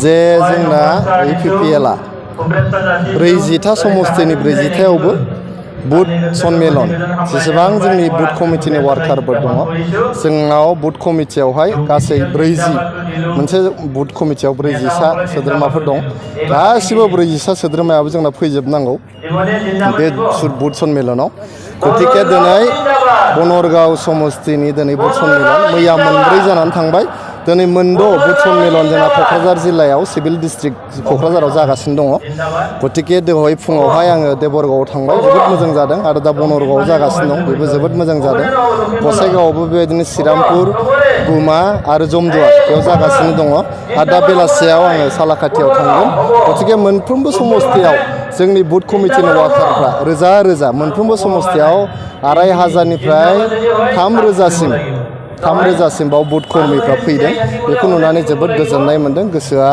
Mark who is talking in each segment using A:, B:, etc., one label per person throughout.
A: जे जोंना UPPL आ 40 समस्तिनि 40थायावबो बुथ सन्मेलन जेसेबां जोंनि बुथ कमिटिनि वार्कारफोर दङ जोंनाव बुथ कमिटियावहाय गासै 40 मोनसे बुथ कमिटियाव 40 सोद्रोमाफोर दं गासिबो 40 सोद्रोमायाबो जोंना फैजोबनांगौ बे बुथ सन्मेलनाव गतिके दिनै बनरगाव समस्तिनि दिनै बुथ सन्मेलन मैया मोनब्रै जानानै थांबाय दिनै मोनद' बुथ सन्मेलन जोंना क'क्राझार जिल्लायाव सिभिल डिस्ट्रिक्ट क'क्राझाराव जागासिनो दङ गतिके दहाय फुङावहाय आङो देबरगावआव थांबाय जोबोद मोजां जादों आरो दा बनरगावआव जागासिनो दं बेबो जोबोद मोजां जादों गसाइगावआवबो बेबायदिनो श्रीरामपुर गुमा आरो जमदुवार बेयाव जागासिनो दङ आरो दा बेलासियाव आङो सालाकाटियाव थांगोन गतिके मोनफ्रोमबो समस्तियाव जोंनि बुथ कमिटिनि वार्कारफ्रा रोजा रोजा मोनफ्रोमबो समस्तियाव 2500निफ्राय 3000सिम बाव बुथ कर्मीफ्रा फैदों बेखौ नुनानै जोबोद गोजोननाय मोनदों गोसोआ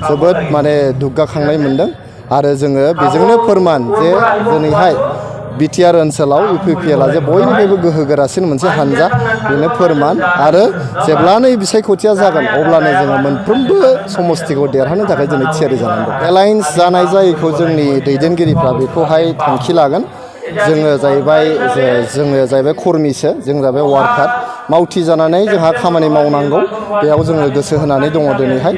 A: जोबोद माने दुगाखांनाय मोनदों आरो जोङो बेजोंनो फोरमान जे दिनैहाय बिटिआर ओनसोलाव UPPL आ जे बयनिफ्रायबो गोहोगोरासिन मोनसे हानजा बेनो फोरमान आरो जेब्लानो बिसायख'थिया जागोन अब्लानो जोङो मोनफ्रोमबो समस्तिखौ देरहानो थाखाय दिनै थियारि जानानै दं एलायन्स जानाय जायैखौ जोंनि दैदेनगिरिफ्रा बेखौहाय थांखि लागोन जोङो जाहैबाय कर्मीसो जों जाबाय वार्कार मावथि जानानै जोंहा खामानि मावनांगौ बेयाव जोङो गोसो होनानै दङ दिनैहाय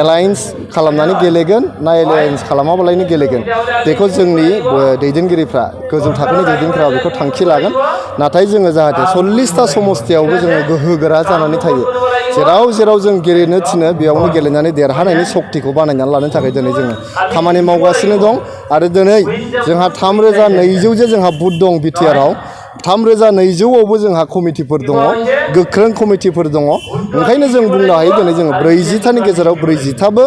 A: एलायन्स खालामनानै गेलेगोन ना एलायन्स खालामाबालायनो गेलेगोन बेखौ जोंनि दैदेनगिरिफ्रा गोजौ थाखोनि दैदेनगिरिफ्रा बेखौ थांखि लागोन नाथाय जोङो जाहाथे 40टा समस्तियावबो जोङो गोहोगोरा जानानै थायो जेराव जों गेलेनो थिनो बेयावनो गेलेनानै देरहानायनि सक्तिखौ बानायनानै लानो थाखाय दिनै जोङो खामानि मावगासिनो दं आरो दिनै जोंहा 3200 जे जोंहा बुथ दं बिटिआरआव 3200आवबो जोंहा कमिटिफोर दङ गोख्रों कमिटिफोर दङ ओंखायनो जों बुंनो हायो दिनै जोङो 40थानि गेजेराव 40थाबो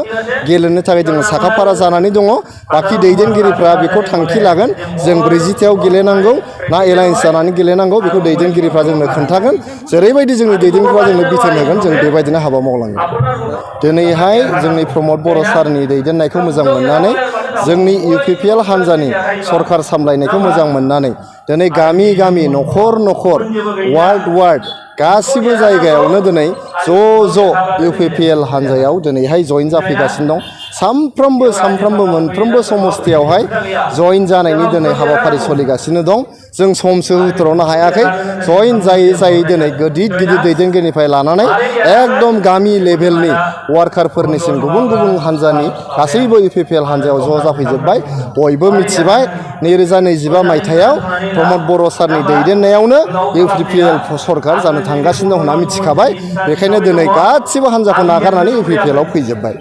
A: गेलेनो थाखाय जोङो साखाफारा जानानै दङ बाखि दैदेनगिरिफ्रा बेखौ थांखि लागोन जों 40थायाव गेलेनांगौ ना एलायन्स जानानै गेलेनांगौ बेखौ दैदेनगिरिफ्रा जोंनो खोन्थागोन जेरैबायदि जोंनि दैदेनगिरिफ्रा जोंनो बिथोन होगोन जों बेबायदिनो हाबा मावलांगोन दिनैहाय जोंनि प्रमद बर' सारनि दैदेननायखौ मोजां मोननानै जोंनि UPPL हान्जानि सरकार सामलायनायखौ मोजां मोननानै दिनै गामि गामि न'खर न'खर वार्ड गासिबो जायगायावनो दिनै ज' UPPL हान्जायाव दिनैहाय जइन जाफैगासिनो दं सामफ्रोमबो मोनफ्रोमबो समस्तियावहाय जइन जानायनि दिनै हाबाफारि सोलिगासिनो दं जों समसो होथ'नो हायाखै जइन जायै दिनै गिदिर दैदेनगिरिनिफ्राय लानानै एकदम गामि लेभेलनि वार्कारफोरनिसिम गुबुन हान्जानि गासैबो UPPL हान्जायाव ज' जाफैजोब्बाय बयबो मिथिबाय 2025 मायथाइयाव प्रमद बर' सारनि दैदेननायावनो UPPL सरकार जानो थांगासिनो दं होनना मिथिखाबाय बेखायनो दिनै गासिबो हान्जाखौ नागारनानै UPPL आव फैजोब्बाय।